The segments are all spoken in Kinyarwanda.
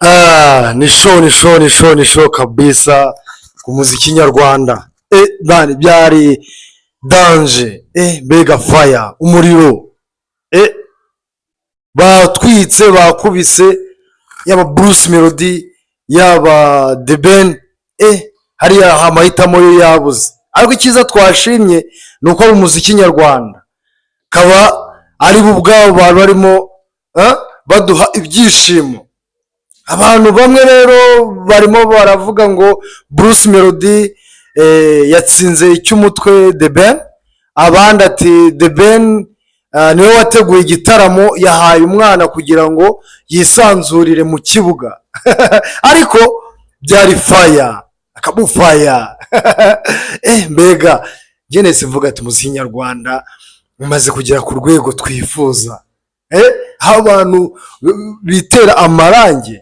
Ah, ni show, ni show, ni show, ni show kabisa ku muziki nyarwanda. Man, byari danger. Mbega fire, umuriro. Batwitse, bakubise, yaba Bruce Melody, yaba The Ben. Hariya amahitamo yo yabuze, ariko icyiza twashimye ni uko ari umuziki nyarwanda, kaba ari bo ubwabo bari barimo baduha ibyishimo. Abantu bamwe rero barimo baravuga ngo Bruce Melody yatsinze icy'umutwe The Ben, abandi ati The Ben niwe wateguye igitaramo, yahaye umwana kugira ngo yisanzurire mu kibuga. Ariko byari fire akabufaya. Mbega njye mvuga ati umuziki nyarwanda umaze kugera ku rwego twifuza, aho abantu bitera amarangi,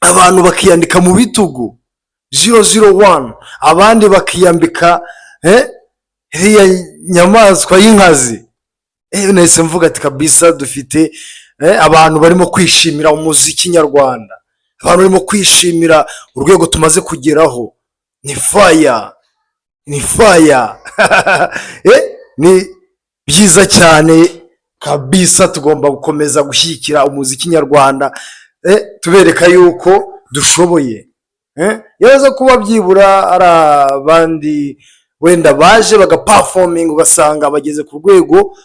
abantu bakiyandika mu bitugu 001, abandi bakiyambika iriya nyamaswa y'inkazi. Nahise mvuga ati kabisa dufite abantu barimo kwishimira umuziki nyarwanda, abantu barimo kwishimira urwego tumaze kugeraho. Ni fire, ni fire. Ni byiza cyane kabisa. Tugomba gukomeza gushyigikira umuziki nyarwanda, tubereka yuko dushoboye. Yaza kuba byibura ari abandi wenda baje bagaperforminga, ugasanga bageze ku rwego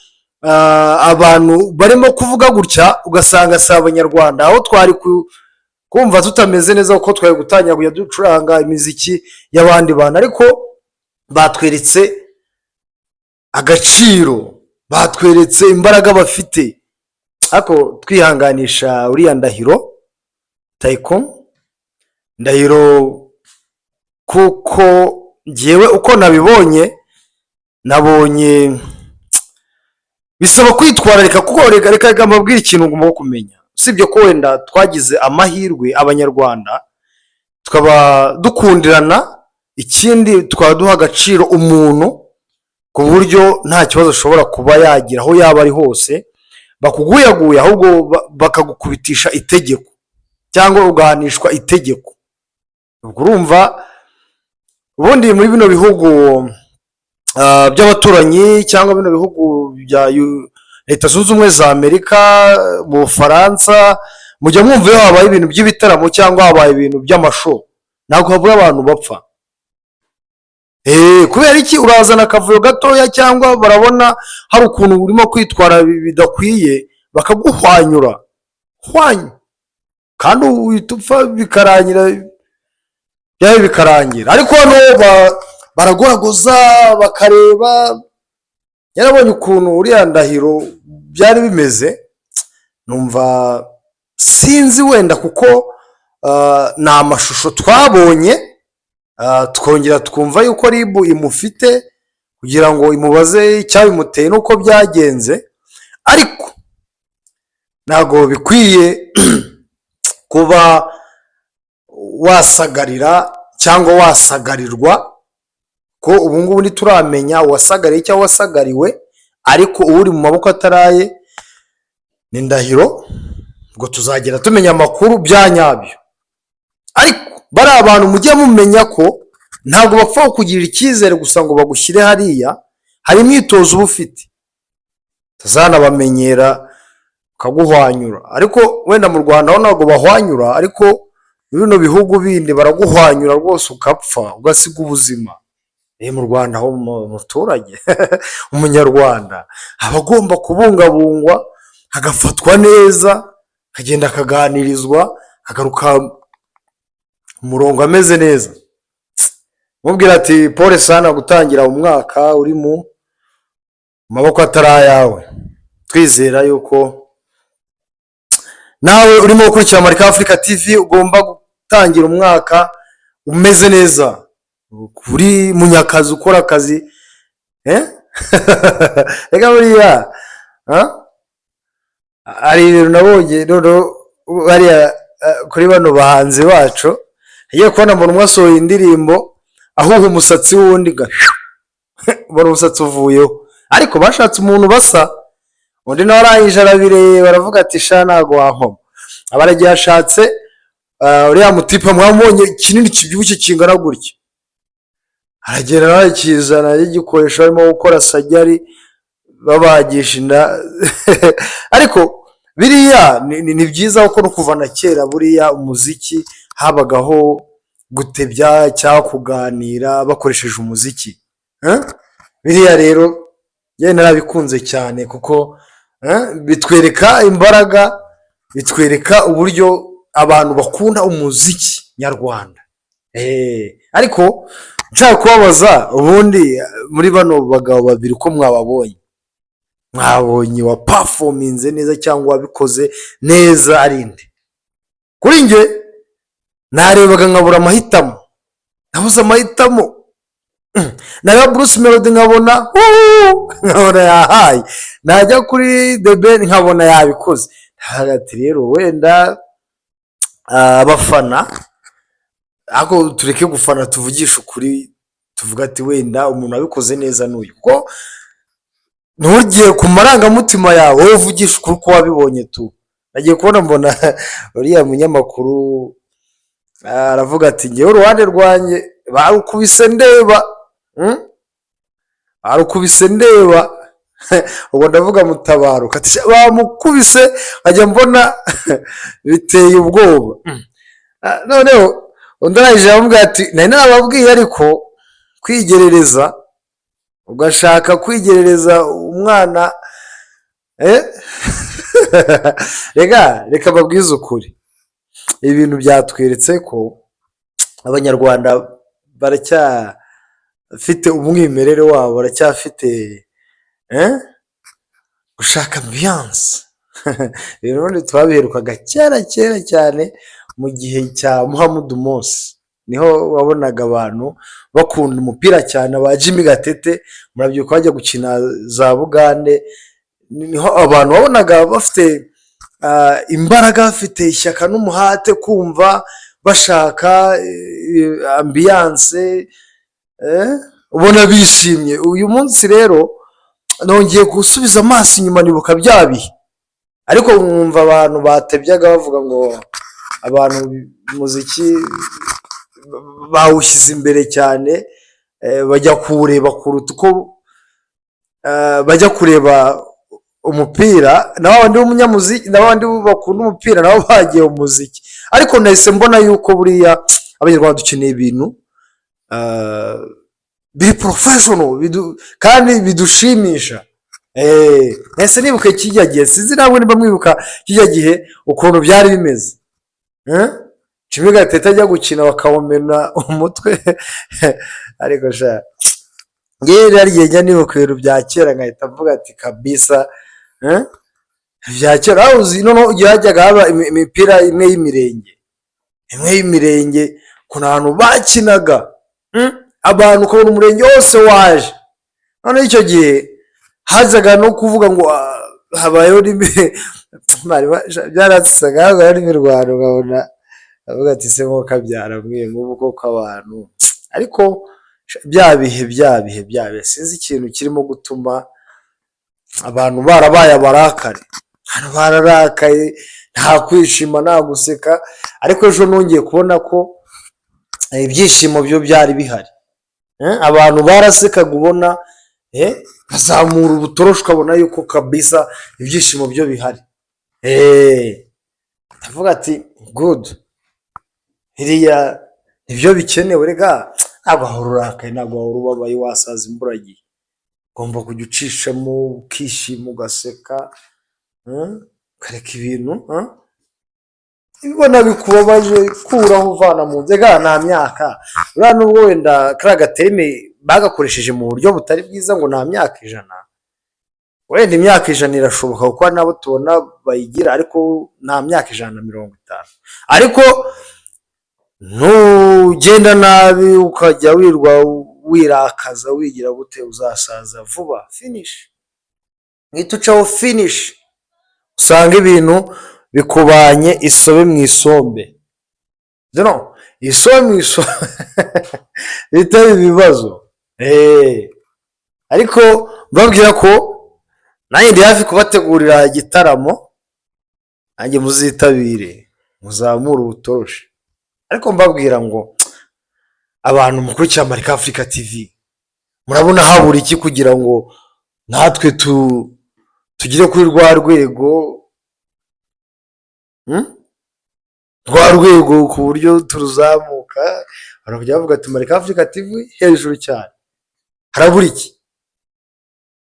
abantu barimo kuvuga gutya, ugasanga si Abanyarwanda, aho twari kumva tutameze neza, kuko twari gutangira kujya ducuranga imiziki y'abandi bantu. Ariko batweretse agaciro, batweretse imbaraga bafite. Ariko twihanganisha uriya Ndahiro Taikun Ndahiro, kuko ngewe uko nabibonye, nabonye bisaba kwitwararika, kuko reka mbabwire ikintu ugomba kumenya. Usibye ko wenda twagize amahirwe Abanyarwanda tukaba dukundirana, ikindi tukaba duha agaciro umuntu ku buryo nta kibazo ashobora kuba yagira aho yaba ari hose, bakuguyaguye ahubwo bakagukubitisha itegeko cyangwa ugahanishwa itegeko. Ubwo urumva ubundi muri bino bihugu by'abaturanyi cyangwa bino bihugu bya Leta Zunze Ubumwe za Amerika, mu Bufaransa, mujya mwumva iyo habaye ibintu by'ibitaramo cyangwa habaye ibintu by'amashow, ntabwo habura abantu bapfa. Kubera iki? Urazana akavuyo gatoya cyangwa barabona hari ukuntu urimo kwitwara bidakwiye, bakaguhwanyura hwanyu, kandi uhita upfa, bikarangira byawe bikarangira. Ariko hano baragoragoza bakareba. Yarabonye ukuntu uriya Ndahiro byari bimeze, numva sinzi wenda kuko ni amashusho twabonye, twongera twumva yuko RIB imufite kugira ngo imubaze icyabimuteye n'uko byagenze. Ariko ntabwo bikwiye kuba wasagarira cyangwa wasagarirwa, ko ubu ngubu ntituramenya uwasagariye cyangwa uwasagariwe, ariko uri mu maboko ataraye ni Ndahiro. Ngo tuzagera tumenya amakuru bya nyabyo. Ariko bariya abantu mujye mumenya ko ntabwo bapfa kukugirira icyizere gusa ngo bagushyire hariya, hari imyitozo uba ufite, utazanabamenyera bakaguhwanyura. Ariko wenda mu Rwanda ho ntabwo bahwanyura, ariko muri bino bihugu bindi baraguhwanyura rwose, ugapfa ugasiga ubuzima. Mu Rwanda ho umuturage, Umunyarwanda aba agomba kubungabungwa, agafatwa neza, akagenda akaganirizwa, akagaruka umurongo ameze neza. Mubwira ati pole sana gutangira umwaka uri mu maboko atari ayawe. Twizera yuko nawe urimo gukurikira Marika Africa TV ugomba gutangira umwaka umeze neza, uri munyakazi, ukora akazi. Reka buriya hari ibintu nabonye noneho hariya kuri bano bahanzi bacu, agiye kubona mbona umwe asohoye indirimbo ahuha umusatsi w'undi, mbona umusatsi uvuyeho, ariko bashatse umuntu basa. Undi nawe arangije arabireba, aravuga ati sha ntabwo wankoma. Abaragiye yashatse uriya mutipe mwamubonye kinini kibyibushye kingana gutya, aragenda nawe akizana agikoresha barimo gukora surgery, babagisha inda. Ariko biriya ni byiza kuko no kuva na kera buriya umuziki habagaho gutebya cyangwa kuganira bakoresheje umuziki. Eh? Biriya rero njyewe narabikunze cyane kuko bitwereka imbaraga, bitwereka uburyo abantu bakunda umuziki nyarwanda. Ariko nshaka kubabaza, ubundi muri bano bagabo babiri uko mwababonye, mwabonye wa performinze neza cyangwa wabikoze neza ari nde? Kuri njye narebaga nkabura amahitamo, nabuze amahitamo. Nareba Bruce Melody nkabona "Wuuu", nkabona yahaye, najya kuri The Ben nkabona yabikoze. Hagati rero wenda abafana, ariko tureke gufana, tuvugishe ukuri, tuvuga ati wenda umuntu wabikoze neza n'uyu, kuko ntugiye ku marangamutima yawe, wowe uvugisha ukuri uko wabibonye tu. Nagiye kubona mbona uriya munyamakuru aravuga ati: "Ngewe uruhande rwanjye barukubise ndeba, Barukubise ndeba." Ubwo ndavuga Mutabaruka, ati bamukubise nkajya mbona biteye ubwoba. Noneho undi arangije aramubwira ati: "Nari narababwiye." Ariko kwigerereza, ugashaka kwigerereza umwana, eh? Reka reka mbabwize ukuri, ibi bintu byatweretse ko Abanyarwanda baracyafite umwimerere wabo, baracyafite gushaka ambiance. Ibintu ubundi twabiherukaga kera kera cyane mu gihe cya Muhamudu Mosi, niho wabonaga abantu bakunda umupira cyane. Ba Jimmy Gatete murabyibuka bajya gukina za Bugande, niho abantu wabonaga bafite imbaraga, bafite ishyaka n'umuhate, kumva bashaka ambiance, ubona bishimye. Uyu munsi rero nongeye gusubiza amaso inyuma nibuka bya bihe, ariko mwumva abantu batebyaga bavuga ngo abantu umuziki bawushyize imbere cyane, bajya kuwureba kuruta uko bajya kureba umupira. Na babandi b'umunyamuziki, na babandi bakunda umupira nabo bagiye mu muziki. Ariko nahise mbona yuko buriya Abanyarwanda dukeneye ibintu biri professional kandi bidushimisha. Nahise nibuka kijya gihe, sinzi namwe niba mwibuka kijya gihe ukuntu byari bimeze. Jimmy Gatete ajya gukina bakawumena umutwe. Ariko sha, ngewe hari igihe njya nibuka ibintu bya kera nkahita mvuga ati kabisa, bya kera aho uzi noneho igihe hajyaga haba imipira imwe y'imirenge, imwe y'imirenge, ukuntu abantu bakinaga, Abantu ukabona umurenge wose waje. Noneho icyo gihe hazaga no kuvuga ngo habayeho byaransetsaga, habayeho n'imirwano, ukabona avuga ati: "Se nkuko kabyara mwe nk'ubu koko abantu." Ariko bya bihe, bya bihe, bya bihe, sinzi ikintu kirimo gutuma abantu barabaye abarakare, abantu bararakaye, nta kwishima, nta guseka. Ariko ejo nongeye kubona ko ibyishimo byo byari bihari. Abantu barasekaga, ubona bazamura ubutoroshi, ukabona yuko kabisa ibyishimo byo bihari. Ndavuga ati good, biriya nibyo bikenewe. Rega ntabwo wahora urakaye, ntabwo wahora ubabaye, wasaza imburagihe. Ugomba kujya ucishamo ukishima, ugaseka, ukareka ibintu ibona bikubabaje, kuraho uvana mu nzu. Rega nta myaka, buriya nubwo wenda kariya gaterme bagakoresheje mu buryo butari bwiza ngo nta myaka 100, wenda imyaka 100 irashoboka kuko hari n'abo tubona bayigira, ariko nta myaka 150. Ariko nugenda nabi, ukajya wirwa wirakaza, wigira gute, uzasaza vuba, finish, uhita ucaho finish, usanga ibintu bikubanye isobe mu isombe, no isobe mu isombe bitaba ibibazo. Ariko mbabwira ko nanjye ndi hafi kubategurira igitaramo, nanjye muzitabire. Muzamure ubutoroshi. Ariko mbabwira ngo abantu mukurikira Marika Africa TV, murabona habura iki kugira ngo natwe tugere kuri rwa rwego, Rwa rwego ku buryo turuzamuka, abantu bakajya bavuga ati: "Marika Africa TV hejuru cyane." Harabura iki?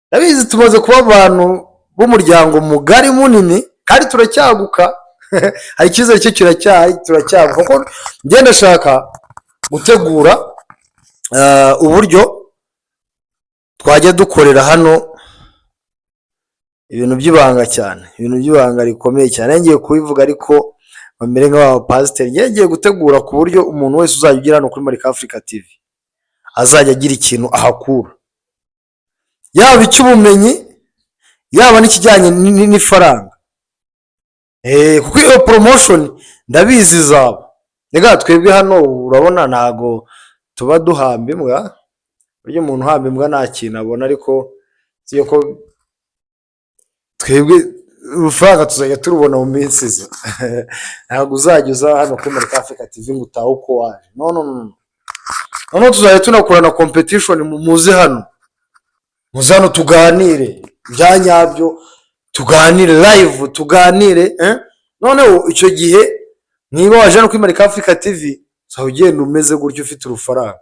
Ndabizi tumaze kuba abantu b'umuryango mugari munini kandi turacyaguka. Hari icyizere cyo kiracyahari, turacyaguka, kuko njye ndashaka gutegura uburyo twajya dukorera hano ibintu by'ibanga cyane, ibintu by'ibanga rikomeye cyane. Ngiye kubivuga ariko bamere nk'abapasiteri. Ngiye gutegura ku buryo umuntu wese uzajya ugera hano kuri Marika Africa TV azajya agira ikintu ahakura, yaba icy'ubumenyi, yaba n'ikijyanye n'ifaranga, kuko iyo promotion ndabizi izaba. Rega twebwe hano urabona ntago tuba duhamba imbwa. Burya umuntu uhamba imbwa nta kintu abona, ariko si ko twebwe urufaranga tuzajya turubona mu minsi iza. Ntabwo uzajya uza hano kuri Marika Africa TV ngo utahe uko waje. No, no, no. Noneho tuzajya tunakora na competition. Muze hano, muze hano tuganire bya nyabyo, tuganire live, tuganire, eh? Noneho icyo gihe niba waje hano kuri Marika Africa TV, uzaba ugenda umeze gutyo, ufite urufaranga.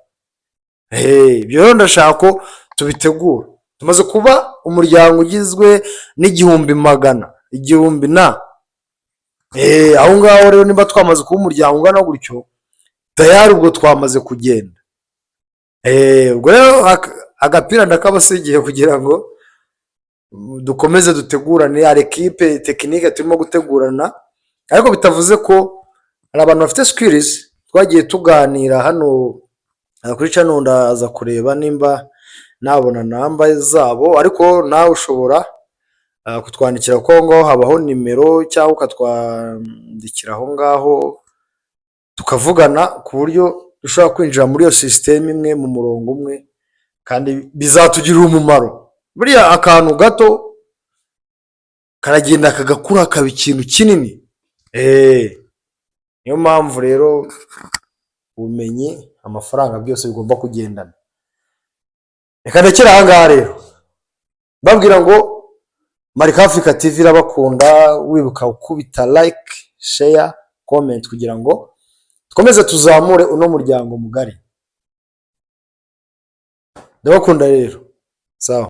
Ibyo rero ndashaka ko tubitegura. Tumaze kuba umuryango ugizwe n'1100, igihumbi na aho ngaho. Rero niba twamaze kuba umuryango ungana gutyo, tayari ubwo twamaze kugenda. Ubwo rero agapira ndakabasigiye kugira ngo dukomeze dutegurane. Hari équipe technique turimo gutegurana, ariko bitavuze ko hari abantu bafite skills twagiye tuganira hano kuri channel. Ndaza kureba nimba nabona namba zabo, ariko nawe ushobora kutwandikira, kuko aho ngaho habaho nimero, cyangwa ukatwandikira aho ngaho tukavugana ku buryo dushobora kwinjira muri iyo système imwe, mu murongo umwe, kandi bizatugirira umumaro. Buriya akantu gato karagenda kagakura kaba ikintu kinini. Niyo mpamvu rero ubumenyi, amafaranga, byose bigomba kugendana. Reka ndekere aha ngaha rero, mbabwira ngo Marika Africa TV irabakunda. Wibuka gukubita like, share, comment kugira ngo dukomeze tuzamure uno muryango mugari. Ndabakunda rero, sawa.